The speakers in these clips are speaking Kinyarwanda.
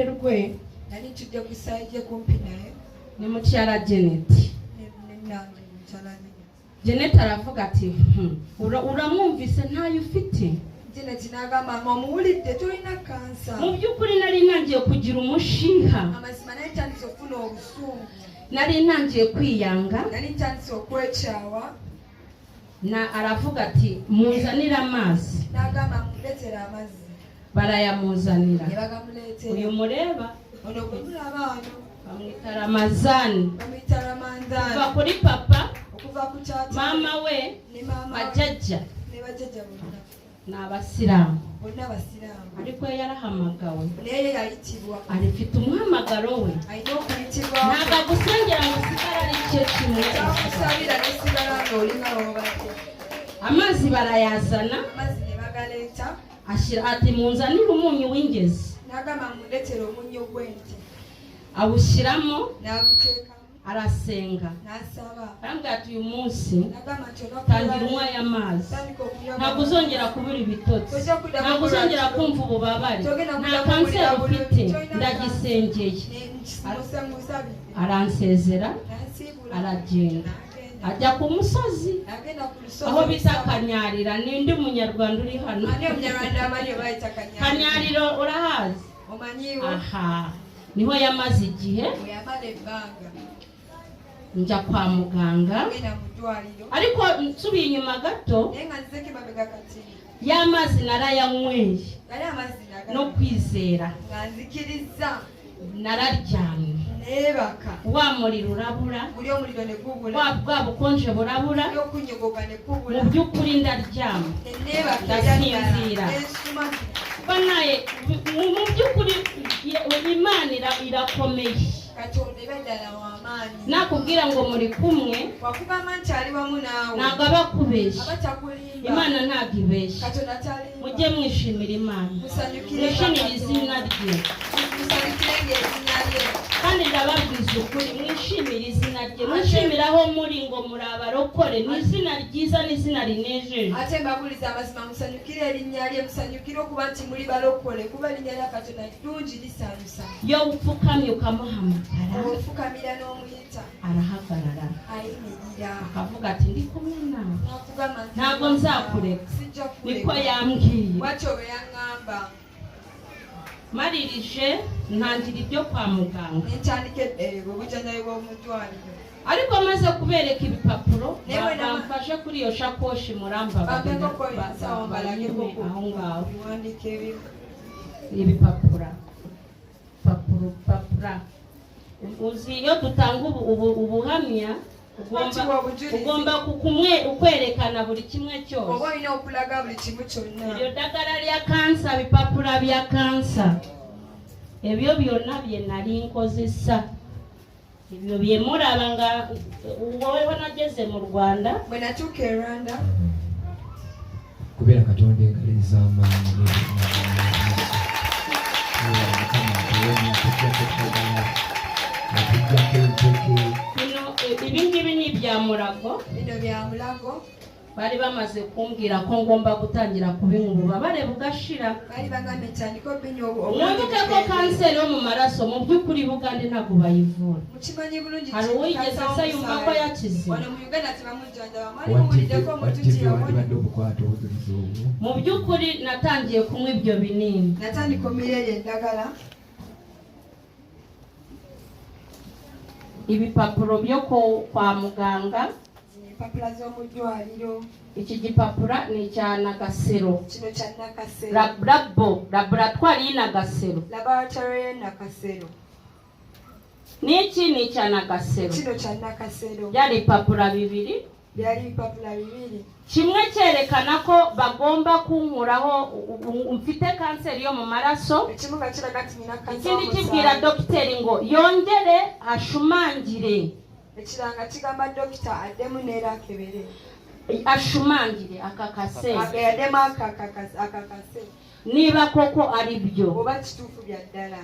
Rwe. Nali ntudde ku side ye kumpi naye. Ni mukyala Janet. Ne nange mukyala Janet. Janet aravuga ati: Uramwumvise, ntayo ufite." Janet n'agamba nga omuwulidde, tolina kansa. Mu by'ukuri nari ntangiye kugira umushiha. Amazima nali ntandise okufuna obusungu. Nari ntangiye kwiyanga. Nali ntandise okwekyawa. Na aravuga ati: "Munzanire amazi." N'agamba mundeetere amazzi. Barayamuzanira. Ne bagamuleetera. Uyu mureba Ono gwe mulaba wano bamwita Ramazani. bamuyita Ramanzaani. Kuva kuri papa, Okuva ku kyata mama we, ne maama we, bajjajja ne bajjajja bonna ni abasilamu. Bonna basiraamu. Ariko we yarahamagawe. Naye ye yayitibwa. Arifite umuhamagaro we. Alina okuyitibwa. Ntabwo agusengera ngo usigare ari cyo kimwe. Takusabira n'osigala ng'olinga w'obadde. Amazi barayazana. Amazzi ne bagaleeta. Ashyira ati: "Munzanire umunyu w'ingezi." N'agamba mundeetere omunnyo gw'ente. Awushyiramo. N'aguteekamu. Arasenga. N'asaba. Arambwira ati: "Uyu munsi N'agamba nti olunaku tangira lwaleero unywa aya mazi. tandika okunywa Ntabwo uzongera kubura ibitotsi. Tojja kuddamu Ntabwo uzongera kulwa. kumva ububabare. Togenda Nta kuddamu kanseri kuwulira bulumi. ufite. Tolina Ndagisengeye." Musabidde. Aransezera. N'ansiibula. Aragenda. N'agenda. Ajya ku musozi N'agenda ku lusozi aho bita okusaba. Kanyarira. Nindi munyarwanda uri hano? Ani omunyarwanda amanyi oba bayita Kanyarira? Kanyariro urahazi? Omanyiiwo? Aha niho yamaze igihe. Bwe yamala ebbanga. Njya kwa muganga. Genda mu ddwaliro. Ariko nsubiye inyuma gato, Naye nga nzizeko emabega kati, ya mazi narayanyweye yali amazzi no naga kwizera. Nga nzikiriza. Nararyamye. Neebaka. Wa muriro urabura. Guli omuliro ne gubula. Wa bwa bukonje burabura. Guli okunyogoga ne Mu kubula. by'ukuri ndaryama. Ne neebaka. Ndasinzira. Nensuma. Banaye, mu by'ukuri Imana irakomeye. Katonda eba ddala w'amaanyi. Nakubwira ngo muri kumwe, Wakugamba nti ali wamu naawe, ntabwo aba akubeshya. aba takulimba. Imana ntabwo ibeshya. Katonda talimba. Mujye mwishimira Imana. Musanyukire. Mwishimire izina rye. Musanyukire ng'erinnya lye. Kandi ndababwiza ukuri, mwishimire izina rye, mwishimire aho muri ngo muri abarokore. Ni izina ryiza, ni izina rinejeje. Ate mbabuuliza amazima, musanyukire erinnya lye, musanyukire okuba nti muli balokole, kuba erinnya lya Katonda ddungi, lisanyusa. Iyo upfukamye ukamuhamagara, Ofukamira n'omuyita, arahagarara. ayimirira. Akavuga ati: "Ndi kumwe nawe." N'akugamba nti "Ntabwo nzakureka." Sijja Niko kukuleka. yambwiye. Bwatyo bwe yaŋŋamba. Maririje ntangira ibyo kwa muganga. Nentandika obujjanjabi bw'omu ddwaliro. Ariko maze kubereka ibipapuro, Nawe bamfashe kuri iyo shakoshi, murambabarira. Bampeko ensawo mbalageko Banyime aho ngaho. Biwandiiko ebimu. Ibipapuro, papuro, papura. Uzi iyo dutanga ubuhamya ugomba Bakiwa obujulizi. ugomba kwerekana buri kimwe cyose. Oba olina okulaga buli kimu kyonna. Eryo ddagala lya kansa, bipapula bya kansa, ebyo byonna bye nali nkozesa, ebyo bye muraba nga wowe nageze mu Rwanda. Bwe natuuka e Rwanda, Kubera Katonda engalo ez'amaanyi. Mukama atuwonya, atuggyako eddagala, atuggyako empeke. Bino ibi ngibi ni ibya Murago. Bino bya Mulago. Bari bamaze kumbwira ko ngomba gutangira kubinywa ububabare bugashira. Baali bagambye ntandika obinywa Mwibuke ko kanseri yo mu maraso, mu by'ukuri, Bugande ntabwo bayivura. Mukimanyi bulungi. Hari uwigeze se yumva ko yakize? Wano mu Uganda tebamujjanjaba. Mwali muwuliddeko Wa omuntu TV nti yawona? wandibadde obukwata obujulizi obwo. Mu by'ukuri natangiye kunywa ibyo binini. Natandika omira eryo eddagala. Ibipapuro byo kwa muganga. Zino empapula z'omu ddwaliro. Iki gipapuro ni icya Nagasero. Kino kya Nakasero. Labo laboratwari y'Inagasero. Laboratory y'e Nakasero. N'iki ni icya Nagasero. Kino kya Nakasero. Byari ibipapuro bibiri. Byali bipapula bibiri. Kimwe cyerekana ko bagomba kunkuraho mfite kanseri yo mu maraso. Ekimu nga kiraga nti nina kansa Ikindi kibwira w'omusaayi. dogiteri ngo yongere ashumangire. Ekiranga kigamba dokita addemu neera akebere. Ashumangire akakase. Yaddemu akakase niba koko ari byo. Oba kituufu bya ddala.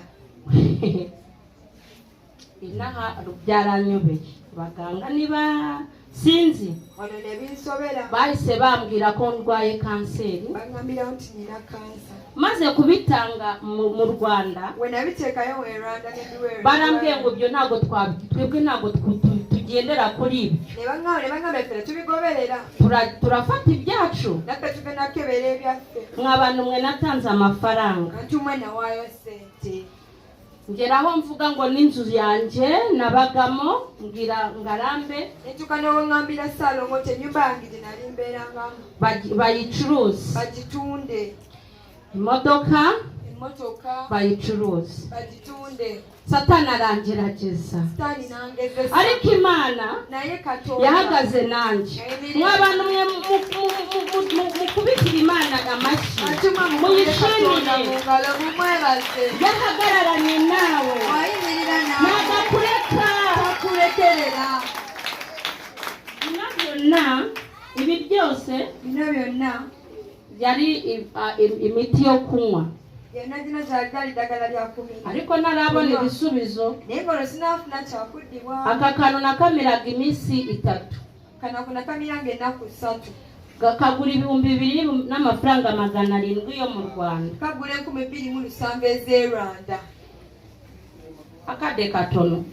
Inaha byaranyobeye, abaganga niba sinzi Wano ne binsobera. bahise bambwira ko ndwaye kanseri. Baŋŋambirawo nti nina kansa. Maze kubitanga mu Rwanda, We nabiteekayo e Rwanda ne mbiweereza. barambwiye ngo ibyo ntabwo twebwe ntabwo tugendera kuri ibyo. Ne baŋŋamba ffe tetubigoberera. Turafata ibyacu. Naffe tugenda kukebera ebyaffe. Mwa bantu mwe natanze amafaranga. Anti mwe nawaayo ssente. Ngeraho mvuga ngo n'inzu yanjye nabagamo mbwira Ngarambe. Netuuka n'oŋŋambira Ssaalongo nti ennyumba yange gye nali mbeerangamu. Bayicuruze. Bagitunde. Imodoka. Emmotoka. Bayicuruze. Bagitunde. Satani arangerageza. Sitaani n'angezesa. Ariko Imana Naye Katonda yahagaze nanjye. Mwa bantu mwe mukubitire Imana amashyi. Ate mwe mukubire Katonda Muyishimire. mu ngalo mumwebaze. Yahagararanye nawe. Wayimirira nawe. Ntabwo akureka. Takulekerera. Bino byonna, ibi byose Bino byonna yari imiti yo kunywa. Byonna gino gyali ddagala lya kumira. Ariko ntarabona ibisubizo. Naye ng'olwo sinafuna kyakuddibwamu. Aka kantu nakamiraga iminsi 3. Kano ako nakamiranga ennaku 3. Kagura 2700 yo mu Rwanda. Kagura 2700 ez'e Rwanda. Akadde katono.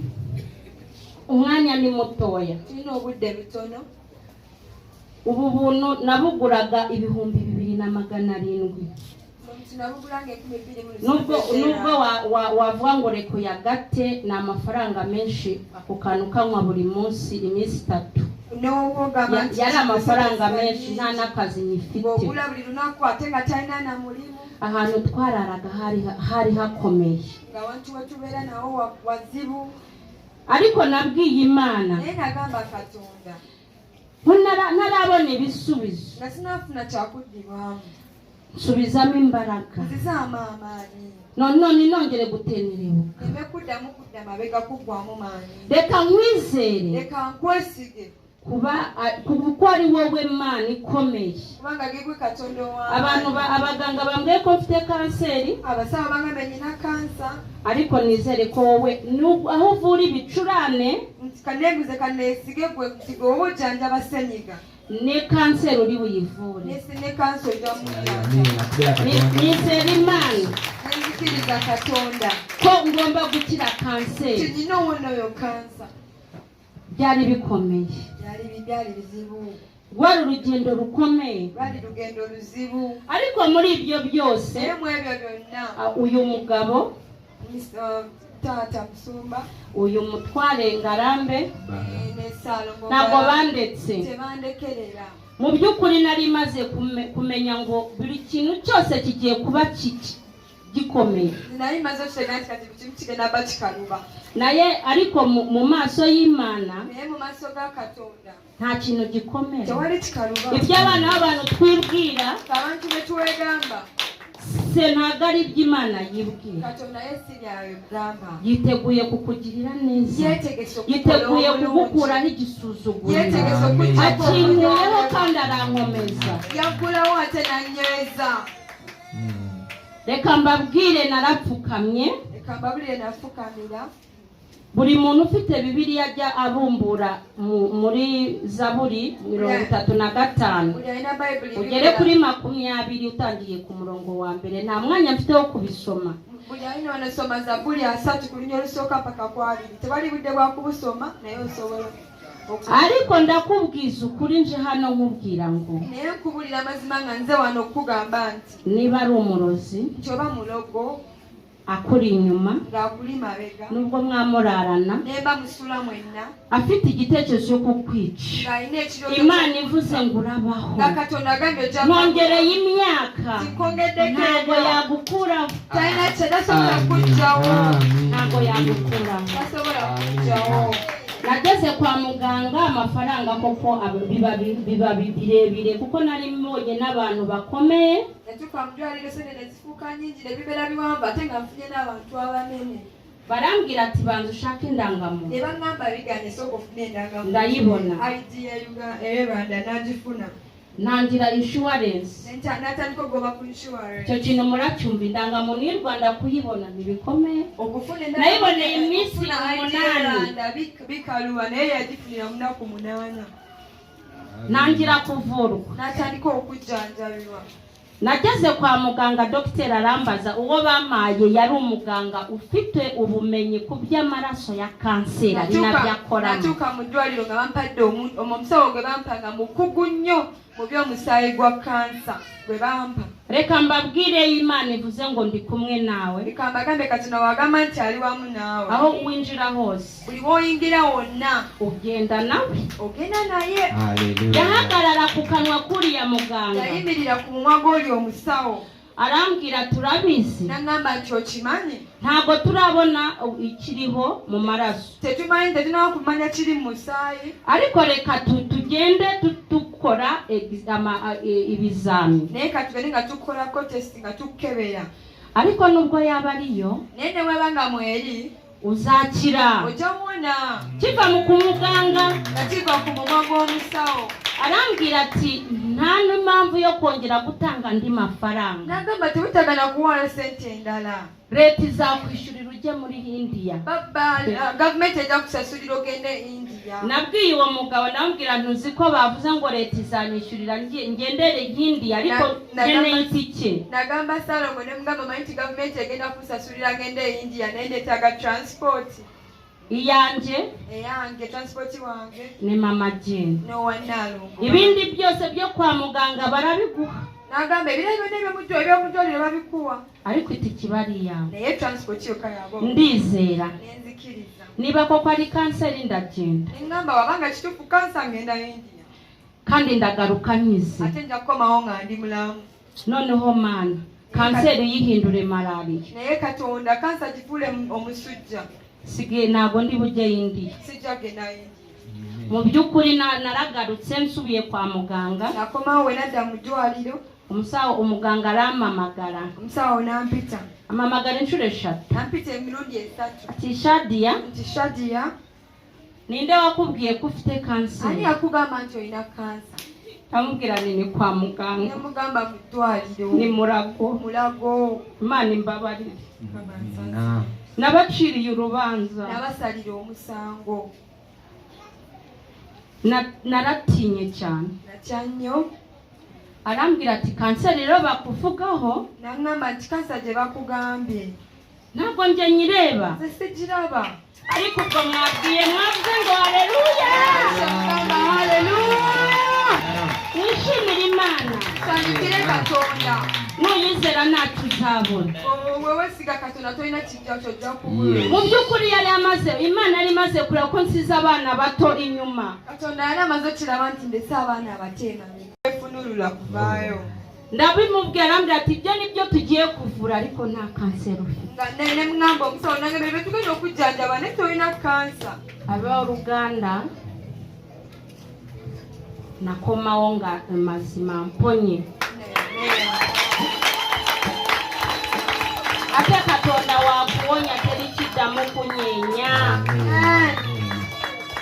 Umwanya ni mutoya. Tulina obudde butono. Ubu buntu nabuguraga 2700. Nabugulanga 2700 Nubwo wavuga ngo reka uyagate, ni amafaranga menshi. Ako kantu kanywa buri munsi iminsi 3. N'obwogamba nti Yari amafaranga menshi, nta n'akazi nyifite. Ng'ogula buli lunaku ate nga talina na mulimu. Ahantu twararaga hari hakomeye. Ng'awantu we tubeera nawo wazibu. Ariko nabwiye Imana. Naye nagamba Katonda. Ntarabona ibisubizo. Nga sinafuna kyakuddibwamu. Nsubizamo imbaraga. Nzizaamu amaanyi. None nongere gutenerebuka. Nneme kuddamu kudda mabega kuggwamu maanyi. Reka nkwizere. Reka nkwesige. Kuko ari wowe Mana ikomeye. Kubanga gwe Katonda owange. Abantu abaganga bambwiye ko mfite kanseri. Abasawo bangambye nnina kansa. Ariko nizere ko wowe aho uvura ibicurane. Nti kaneeguze kaneesige gwe nti gwe wowe ojjanjaba ssenyiga. Ne kanseri uri buyivure. Ne kanseri ojja mujjanjaba. Nizere Imana. Nzikiriza Katonda. Ko ngomba gukira kanseri. Nti nnina owona oyo kansa. Byari bikomeye. Byari bizibu. Rwari urugendo rukomeye. Rwari urugendo ruzibu. Ariko muri ibyo byose, Naye mu ebyo byonna, uyu mugabo, Tata Musumba, uyu mutware Ngarambe, ne Ssalongo ntabwo Ngarambe, bandetse. Tebandekerera. Mu by'ukuri nari maze kumenya ngo buri kintu cyose kigiye kuba gikomeye. Nari maze okutegeera nti kati buli kimu kigenda kuba kikaluba. Naye ariko mu maso y'Imana, Naye mu maaso ga Katonda, nta kintu gikomeye. Tewali kikaluba. Iby'abana b'abantu twibwira, Abantu be tuwegamba, se ntabwo ari iby'Imana yibwira. Katonda ye si by'ayegamba. Yiteguye kukugirira neza. Yetegese okukola Yiteguye obulungi. kugukuraho igisuzuguriro. Yetegese okuggyako Akinkuyeho obulungi. kandi arankomeza. Yaggulawo ate n'annyweza. Reka mbabwire narapfukamye. Reka mbabwire nafukamira. Buri muntu ufite Bibiliya ajya abumbura muri Zaburi 35. Buri alina Bayibuli Ugere kuri 20 utangiye ku murongo wa mbere. Nta mwanya mfite wo kubisoma. Buli alina wanasoma Zaburi 3 ku lunya olusooka mpaka ku 2. Tewali budde bwa kubusoma naye osobola Ariko ndakubwiza ukuri nje hano nkubwira ngo Naye nkubulira amazima nga nze wano okukugamba nti niba ari umurozi nti oba mulogo akuri inyuma ng'akuli mabega nubwo mwamurarana nemba musula mwenna afite igitekerezo cyo kukwica ng'alina ekirooto Imana ivuze ngo urabaho nga Katonda agambye ojja nkongereye imyaka Nkongeddeko ntabwo emyaka. yagukuraho Talina kye tasobola kuggyawo. Ntabwo yagukuraho. Tasobola kuggyawo. Nageze kwa muganga amafaranga koko biba birebire kuko nari mbonye n'abantu bakomeye. Natuuka mu ddwaliro ssente ne zifuuka nnyingi ne bibeera biwanvu ate nga nfunye n'abantu abanene. Barambwira ati banza ushake indangamuntu. Ne baŋŋamba biganye sooka ofune indangamuntu. Ndayibona. ID ya Uganda, ey'e Rwanda n'agifuna. Ntangira insurance. Natandika okugoba ku insurance. Icyo kintu muracyumva, indangamuntu y'u Rwanda kuyibona ntibikomeye. Okufuna Nayiboneye iminsi okufuna ID 8. Rwanda bikaluba, naye yagifunira mu nnaku 8. Ntangira kuvurwa. N'atandika okujjanjabibwa. Nageze kwa muganga, dogiteri arambaza, uwo bamaye yari umuganga ufite ubumenyi ku by'amaraso ya kanseri, ari nabyo akoramo. Natuuka mu ddwaliro nga bampadde omusawo gwe bampa nga mukugu nnyo mu by'omusaayi gwa kansa gwe bampa. Reka mbabwire, Imana ivuze ngo ndi kumwe nawe, Leka mbagambe, Katonda wagamba nti ali wamu naawe, aho winjira hose, buli w'oyingira wonna, ugenda nawe. Ogenda naye. Haleluya. Yahagarara ku kanwa k'uriya muganga, Yayimirira ku mumwa gw'oli omusawo, arambwira, turabizi, n'aŋŋamba nti okimanyi, ntabwo turabona ikiriho mu maraso, tetumanyi, tetunaba kumanya kiri mu musaayi, ariko reka tugende dukora ibizami. Naye katugende nga tukolako test, nga tukebera. Ariko nubwo yaba ariyo, Naye ne weba nga mweri, uzakira. Ojja muwona. Kiva mu kumuganga. Nga kiva ku mumwa gw'omusawo. Arambwira ati nta n'impamvu yo kongera gutanga andi mafaranga. N'agamba tewetagana kuwala sente endala. Leta izakwishyurira ujye muri Indiya. Baba gavumenti ejja kusasulira ogende India. Nabwiye uwo mugabo, namubwira, ntuzi ko bavuze ngo leta izanyishyurira ngendere Indiya, ariko nkeneye itike. Nagamba Salongo ne mugamba, manyi nti gavumenti egenda kusasulira ngende e India, naye neetaaga transport. Iyanjye. Eyange, transport wange. Ni mama Jane. N'owa Naalongo. Ibindi byose byo kwa muganga barabiguha, N'agamba ebirala byonna eby'omuddwaliro babikuwa, ariko itike iba ari iyawe. Naye transport yokka yabo. Ndizera. Nenzikiriza. Niba koko ari kanseri, ndagenda. Neŋŋamba wabanga kituufu kansa, ngenda India. Kandi ndagaruka nkize. Ate nja kukomawo nga ndi mulamu. Noneho Mana, kanseri uyihindure malariya. Naye Katonda, kansa gifuule omusujja. Sigaye ntabwo ndi bujye Indiya. Sijja genda India. Mu by'ukuri naragarutse nsubiye kwa muganga. Nakomawo we nadda mu ddwaliro. Umusawo, umuganga arampamagara. Omusawo n'ampita. Ampamagara inshuro eshatu. Nampita emirundi esatu. Ati Shadiya, Nti Shadiya, ninde wakubwiye ko ufite ani kanseri? yakugamba nti olina kansa? Ndamubwira nti ni kwa muganga. Nemugamba mu ddwaliro. Ni Murago. Mulago. Imana imbabarire. Amina. Nabaciriye urubanza. Nabasalira omusango. Naratinye cyane. Natya nnyo. Arambwira ati kanseri rero bakuvugaho, Naŋŋamba nti kansa gye bakugambye, ntabwo njye nyireba, nze sigiraba, ariko ubwo mwabwiye, mwavuze ngo haleluya. Mugamba haleluya. Wishimire Imana. Sanyukire Katonda. Nuyizera ntacyo uzabona. Wewe siga Katonda, tolina kijja kyojja kubula. Yes. Mu by'ukuri yari amaze, Imana yari imaze kureba ko nsize abana bato inyuma. Katonda yali amaze okiraba nti ndetse abaana abato emabega, efunulula kuvaayo. Ndabimubwira, arambwira ati ibyo nibyo tugiye kuvura, ariko nta kanseri ufite. Nga ne mugamba omusawo, nange bebe tugenda okujjanjaba, naye tolina kansa. Abooluganda, nakomawo nga mazima mponye. Ate Katonda wakuwonya, teri kiddamu kunyeenya.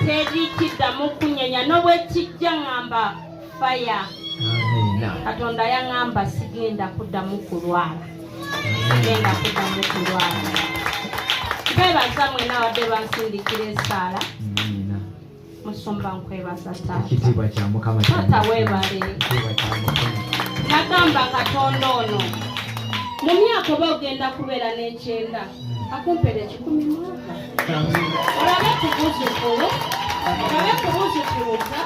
Teri kiddamu kunyeenya, n'obwekijja ŋŋamba faya. Amina. Katonda yaŋŋamba sigenda kuddamu kulwala, sigenda kuddamu kulwala. Mbebaza mwena wadde bansindikira esaala. Amina. Musumba, nkwebaza taata. Ekitiibwa kya Mukama. Taata, weebale. Ekitiibwa kya Mukama. Nagamba Katonda ono mu myaka oba ogenda kubeera n'ekyenda, akumpera 100 mwaka, olabe ku buzukulu, olabe ku buzukuruza,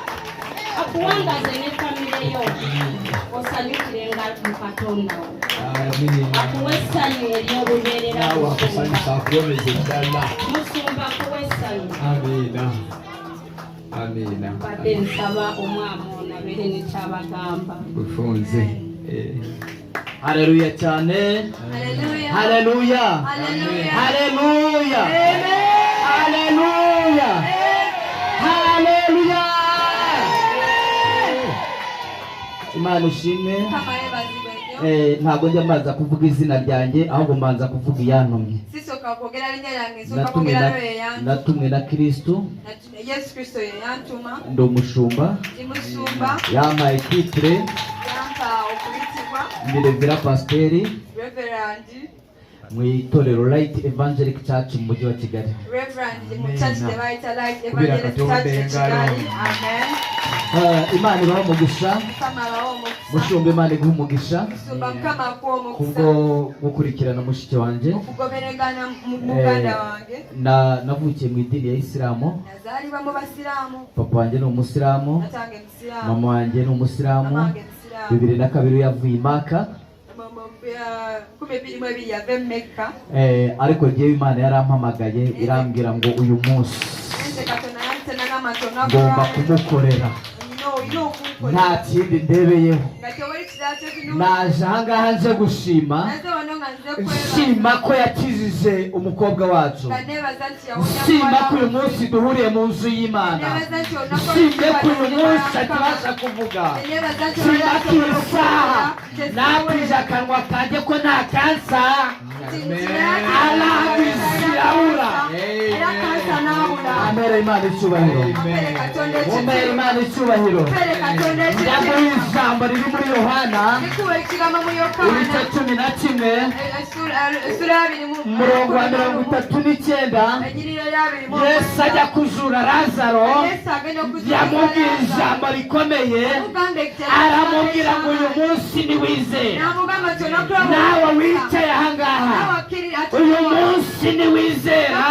akuwangaze ne famire yo, osanyukirenga mu Katonda wo. Amina. Akuwa essanyu ery'olubeerera. Naawe Musumba, akusanyusa, akuwomeze ddala. Musumba, akuwa essanyu. Amina. Amina. Badde nsaba omwami ono abeere nekyabagamba. Bufunze. Haleluya cyane. Haleluya. Haleluya. Haleluya. Haleluya. Haleluya. Haleluya. Imana ishimwe. Mukama yeebazibwe nnyo. Ntabwo njya mbanza kuvuga izina ryanjye, ahubwo mbanza kuvuga iyantumye. Sisooka Sisooka kwogera linnya lyange, nsooka Natumwe kwogera na, n'oyo eyantuma. Natumwe na Kristo. Yesu Kristo ye yantuma. Ndi umushumba. Ndi musumba. Yampaye titre. Yampa okuyitibwa. Ndi reverend pasiteri Reverend mu itorero Light Evangelic Church mu mujyi wa Kigali. Reverend mu church gye bayita Light Kubira Evangelic Katonda Church e engalo. Kigali. Amen. Imana ibahe umugisha. Mukama abawe omukisa. Mushumba, Imana iguhe umugisha Musumba, Mukama akuwe omukisa. Kubwo gukurikirana mushiki wanjye. Okugoberengana mu muganda wange. Navukiye mu idini ya Isilamu. Nazaalibwa mu basiraamu. Papa wanjye ni umusilamu. Tatange musiraamu. Mama wanjye ni umusilamu. Mama wange musiraamu. 2002 yavuye i Maka. 2002 yava e Mekka. Ariko jyewe Imana yarampamagaye irambwira ngo uyu munsi Nze Katonda yantema n'agamba nti olunaku ngomba lwaleero kumukorera. Olina okunkolera. Nta kindi ndebeyeho. Nga tewali kirala kyetunuulira. Naje ahangaha nje gushima. Naze wano nga nze kwebaza. Nshima ko yakijije umukobwa wacu. Nga neebaza nti yawonya Nshima muwala ko uyu waffe. Munsi duhuriye mu nzu y'Imana. Neebaza nti olunaku Nshimye ko uyu olw'ekitiibwa munsi Mukama. akibasha kuvuga. Neebaza nti Nshima olwaleero ko iyi asobola saha okukola. natije akanwa kanjye ko nta kansa. Arabizirabura. Era kansa n'abula. Amera Imana icyubahiro. Ampere Katonda Mumpere ekitiibwa. Imana icyubahiro. Ampere Katonda Ndaguha ekitiibwa. ijambo riri muri Yohana Ndikuwa ekigambo mu Yokaana. ibice 11, Essula 20 umurongo wa 39. Ennyiriri ya 20. Yesu ajya kuzura Lazaro, Yesu agenda okuzuukiza yamubwiye Lazaro. Ijambo rikomeye. Yamugamba ekitabo Aramubwira ngo uyu munsi niwizera. N'amugamba nti olunaku lwa Nawe leero wicaye ahangaha, Nawe akkirira ati uyu munsi niwizera,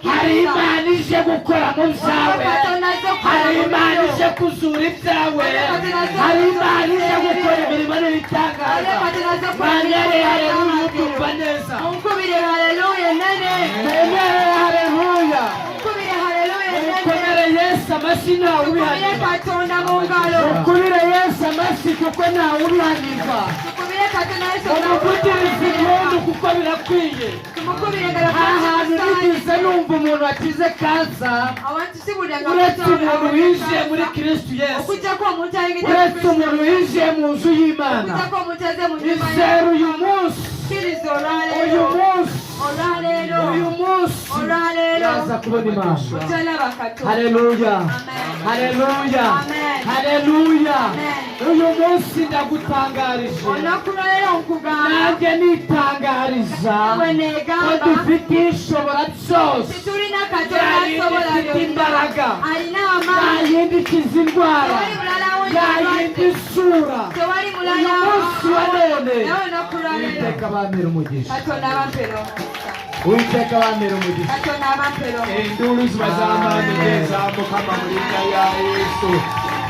hari Imana ije gukora mu byawe, hari Imana ije kuzura ibyawe, hari Imana ije gukora imirimo n'ibitangaza. Mwanyere haleluya utumva neza. Munkubire haleluya nene. Mwemere haleluya. Munkubire haleluya nene. Mukomere Yesu amashyi, ntawe Tukubire ubihanirwa. Katonda mu ngalo. Mukubire Yesu amashyi kuko ntawe ubihanirwa. Tukubire Katonda Yesu. Umuvugirize impundu kuko birakwiye. Tumukubire engalo. Nta hantu nigeze numva umuntu wakize kansa Awantu si buli nga uretse umuntu winjiye muri Kristu Yesu, okuggyako omuntu ayingidde mu uretse Kristo. Umuntu winjiye mu nzu y'Imana. Okuggyako omuntu azze mu nnyumba Izere uyu munsi. Kkiriza Uyu olwaleero. munsi. Olwaleero. Uyu munsi Olwaleero. uraza kubona Imana. Ojja Katonda. Haleluya. Amen. Haleluya. Amen. Haleluya. Amen. Uyu munsi ndagutangarije. Olunaku lwaleero nkugamba. Nanjye nitangariza Bwe ko neegamba. dufite ishobora byose. Tetulina Katonda Yayindi asobola ifite byonna. imbaraga, Alina amaanyi. yayindi ikiza indwara, Tewali mulala awonya yayindi endwadde. isura. Tewali Uyu mulala munsi wa none, naye olunaku lwaleero Uwiteka bampera umugisha. Katonda abampera omukisa. Uwiteka bampera umugisha. Katonda abampera omukisa. Enduulu ziba z'amaanyi ng'eza Mukama mu linnya lya Yesu.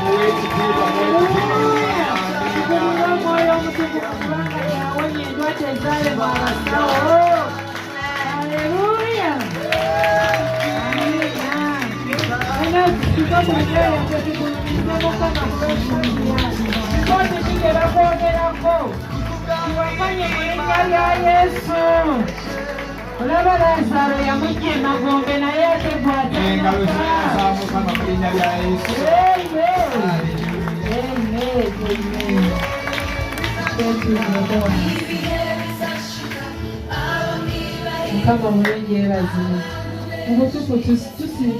Muwe ekitiibwa, muwe ekitiibwa Mukama. Tukulira omwoyo omutukuvu kubanga yawonya endwadde ezaalema abasawo. Aleluya. Amiina. Tuve tugulumize Mukama kulw'ekitiibwa. Kikozi ki kye bakwogerako? Kiwakanye mu linnya lya Yesu. Olaba Laazaalo yamujja emagombe naye ate Engalo ziba gw'atannafa. za Mukama mu linnya lya Yesu. Amen. Amen. Amen. Thank you, Lord. Mukama mulungi yeebazibwe. Mu butuufu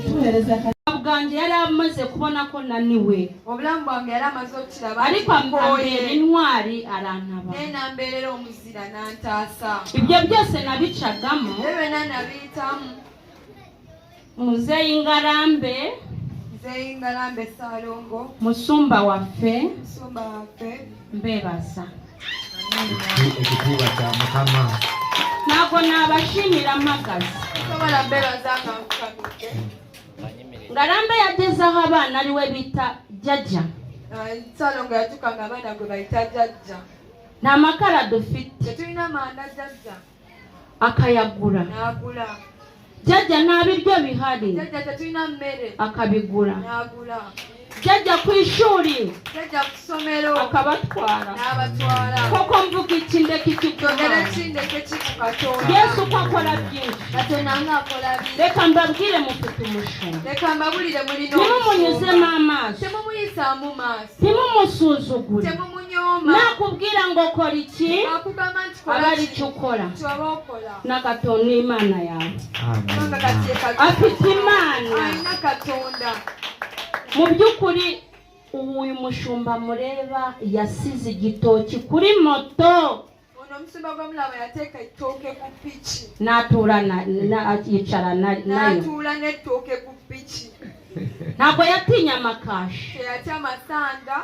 tuweereza Bwanjye yari amaze kubona ko naniwe. Obulamu bwange yali amaze okukiraba. Ariko ambera Nkooye. Intwari arantaba. Naye nambeerera omuzira n'antaasa. Ibyo byose nabicagamo. Ebyo byonna nabiyitamu. Muzeeyi Ngarambe, Nzeyi Ngalambe Ssaalongo, musumba waffe, musumba waffe. Mbebaza. Ekitiibwa kya Mukama. Ntabwo nabashimira mpagaze. Sobola mbebaza nga nfukamidde. Ngarambe yagezaho abana ariwe bita jjajja. Ssaalongo yatuuka nga abaana gwe bayita jjajja. Nta makara dufite. Tetulina manda jjajja. Akayagura. N'agula. Jjajja nta biryo bihari. Jjajja tetulina mmere. Akabigura. N'agula. Jjajja ku ishuri. Jjajja ku ssomero. Akabatwara. N'abatwala. Koko mvuga iki ndeka iki ku Njogere Mana? ki ndeke ki ku Katonda? Yesu ko akora byinshi. Katonda ng'akola bingi. Reka mbabwire mufite umushumba. Leka mbabulire mulina Ntimumunyuzemo amaso. Temumuyisaamu maaso. Ntimumusuzugure. Temumunyooma. N'onyooma. Nakubwira ngo kora iki, Akugamba nti aba kola ari ki, cyo ukora. Nti oba okola. Na Katonda Imana yawe. Kubanga kati ye Katonda. Afite Imana. Alina Katonda. Mu by'ukuri uyu mushumba mureba yasize igitoki kuri moto. Ono omusumba gw'omulaba yateeka ettooke ku piki. Natura yicara nayo. N'atuula n'ettooke ku piki. Ntabwo yatinya amakashi. Teyatya masanda.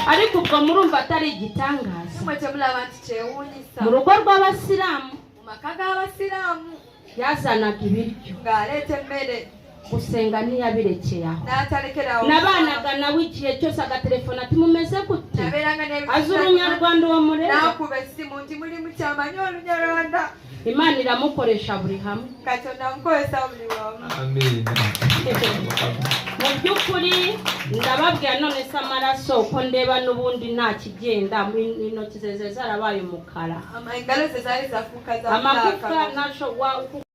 Ariko ubwo murumva atari igitangaza? Mmwe temulaba nti kyewuunyisa? Mu rugo rw'abasilamu, Mu maka g'abasiraamu, yazanaga ibiryo. Ng'aleeta emmere. Gusenga ntiyabirekeye aho. N'atalekerawo. Nabanaga nawe igihe cyose, agatelefona ati mumeze gute? Nabeeranga Azi urunyarwanda uwo mureba. N'akuba essimu nti muli mukyamanyi olunyarwanda. Imana iramukoresha buri hamwe. Katonda amukozesa buli wamu. Amina. Mu by'ukuri ndababwira, none se amaraso uko ndeba n'ubundi nta kigenda, intoki ze zarabaye umukara. Engalo ze zaali zafuuka za Amagufa black. ntasho.